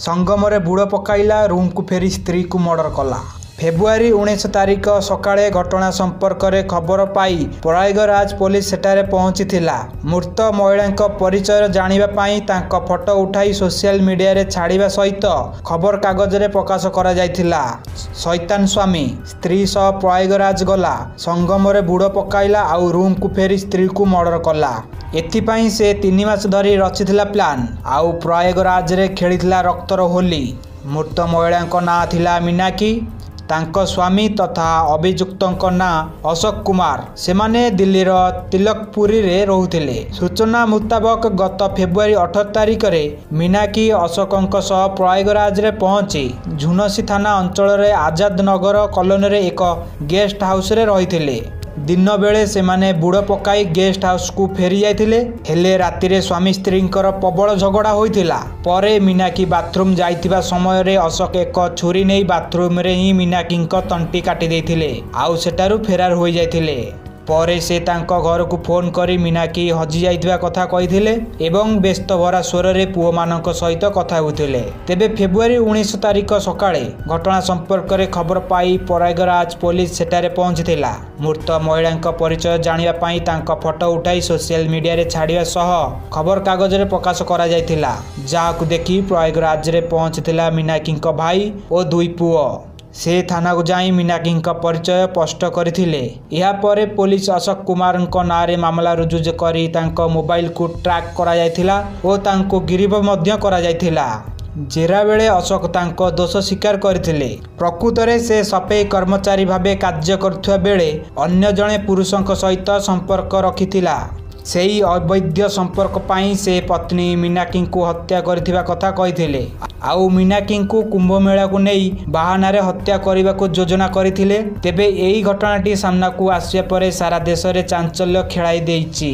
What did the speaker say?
ସଙ୍ଗମରେ ବୁଡ଼ ପକାଇଲା, ରୁମ୍କୁ ଫେରି ସ୍ତ୍ରୀକୁ ମର୍ଡର କଲା। ଫେବୃଆରୀ 19 ତାରିଖ ସକାଳେ ଘଟଣା ସମ୍ପର୍କରେ ଖବର ପାଇ ପ୍ରୟାଗରାଜ ପୋଲିସ ସେଠାରେ ପହଞ୍ଚିଥିଲା। ମୃତ ମହିଳାଙ୍କ ପରିଚୟ ଜାଣିବା ପାଇଁ ତାଙ୍କ ଫଟୋ ଉଠାଇ ସୋସିଆଲ ମିଡିଆରେ ଛାଡ଼ିବା ସହିତ ଖବରକାଗଜରେ ପ୍ରକାଶ କରାଯାଇଥିଲା। ସୈତାନ ସ୍ୱାମୀ ସ୍ତ୍ରୀ ସହ ପ୍ରୟାଗରାଜ ଗଲା, ସଙ୍ଗମରେ ବୁଡ଼ ପକାଇଲା ଆଉ ରୁମ୍କୁ ଫେରି ସ୍ତ୍ରୀକୁ ମର୍ଡର କଲା। ଏଥିପାଇଁ ସେ 3 ମାସ ଧରି ରଚିଥିଲା ପ୍ଲାନ୍, ଆଉ ପ୍ରୟାଗରାଜରେ ଖେଳିଥିଲା ରକ୍ତର ହୋଲି। ମୃତ ମହିଳାଙ୍କ ନାଁ ଥିଲା ମୀନାକ୍ଷୀ। ତାଙ୍କ ସ୍ୱାମୀ ତଥା ଅଭିଯୁକ୍ତଙ୍କ ନାଁ ଅଶୋକ କୁମାର। ସେମାନେ ଦିଲ୍ଲୀର ତିଲକପୁରୀରେ ରହୁଥିଲେ। ସୂଚନା ମୁତାବକ, ଗତ ଫେବୃଆରୀ 18 ତାରିଖରେ ମୀନାକ୍ଷୀ ଅଶୋକଙ୍କ ସହ ପ୍ରୟାଗରାଜରେ ପହଞ୍ଚି ଝୁନସି ଥାନା ଅଞ୍ଚଳରେ ଆଜାଦ ନଗର କଲୋନୀରେ ଏକ ଗେଷ୍ଟ ହାଉସରେ ରହିଥିଲେ। ଦିନ ବେଳେ ସେମାନେ ବୁଡ଼ ପକାଇ ଗେଷ୍ଟ ହାଉସକୁ ଫେରି ଯାଇଥିଲେ। ହେଲେ ରାତିରେ ସ୍ୱାମୀ ସ୍ତ୍ରୀଙ୍କର ପ୍ରବଳ ଝଗଡ଼ା ହୋଇଥିଲା। ପରେ ମୀନାକ୍ଷୀ ବାଥରୁମ୍ ଯାଇଥିବା ସମୟରେ ଅଶୋକ ଏକ ଛୁରୀ ନେଇ ବାଥରୁମରେ ହିଁ ମୀନାକ୍ଷୀଙ୍କ ତଣ୍ଟି କାଟି ଦେଇଥିଲେ, ଆଉ ସେଠାରୁ ଫେରାର ହୋଇଯାଇଥିଲେ। ପରେ ସେ ତାଙ୍କ ଘରକୁ ଫୋନ୍ କରି ମୀନାକ୍ଷୀ ହଜିଯାଇଥିବା କଥା କହିଥିଲେ ଏବଂ ବ୍ୟସ୍ତଭରା ସ୍ୱରରେ ପୁଅମାନଙ୍କ ସହିତ କଥା ହେଉଥିଲେ। ତେବେ ଫେବୃଆରୀ 19 ତାରିଖ ସକାଳେ ଘଟଣା ସମ୍ପର୍କରେ ଖବର ପାଇ ପ୍ରୟାଗରାଜ ପୋଲିସ ସେଠାରେ ପହଞ୍ଚିଥିଲା। ମୃତ ମହିଳାଙ୍କ ପରିଚୟ ଜାଣିବା ପାଇଁ ତାଙ୍କ ଫଟୋ ଉଠାଇ ସୋସିଆଲ ମିଡିଆରେ ଛାଡ଼ିବା ସହ ଖବରକାଗଜରେ ପ୍ରକାଶ କରାଯାଇଥିଲା, ଯାହାକୁ ଦେଖି ପ୍ରୟାଗରାଜରେ ପହଞ୍ଚିଥିଲା ମୀନାକ୍ଷୀଙ୍କ ଭାଇ ଓ 2 ପୁଅ। ସେ ଥାନାକୁ ଯାଇ ମୀନାକ୍ଷୀଙ୍କ ପରିଚୟ ସ୍ପଷ୍ଟ କରିଥିଲେ। ଏହାପରେ ପୋଲିସ ଅଶୋକ କୁମାରଙ୍କ ନାଁରେ ମାମଲା ରୁଜୁ କରି ତାଙ୍କ ମୋବାଇଲକୁ ଟ୍ରାକ୍ କରାଯାଇଥିଲା ଓ ତାଙ୍କୁ ଗିରଫ ମଧ୍ୟ କରାଯାଇଥିଲା। ଜେରା ବେଳେ ଅଶୋକ ତାଙ୍କ ଦୋଷ ସ୍ୱୀକାର କରିଥିଲେ। ପ୍ରକୃତରେ ସେ ସଫେଇ କର୍ମଚାରୀ ଭାବେ କାର୍ଯ୍ୟ କରୁଥିବା ବେଳେ ଅନ୍ୟ ଜଣେ ପୁରୁଷଙ୍କ ସହିତ ସମ୍ପର୍କ ରଖିଥିଲା। ସେହି ଅବୈଧ ସମ୍ପର୍କ ପାଇଁ ସେ ପତ୍ନୀ ମୀନାକ୍ଷୀଙ୍କୁ ହତ୍ୟା କରିଥିବା କଥା କହିଥିଲେ, ଆଉ ମୀନାକ୍ଷୀଙ୍କୁ କୁମ୍ଭମେଳାକୁ ନେଇ ବାହାନାରେ ହତ୍ୟା କରିବାକୁ ଯୋଜନା କରିଥିଲେ। ତେବେ ଏହି ଘଟଣାଟି ସାମ୍ନାକୁ ଆସିବା ପରେ ସାରା ଦେଶରେ ଚାଞ୍ଚଲ୍ୟ ଖେଳାଇ ଦେଇଛି।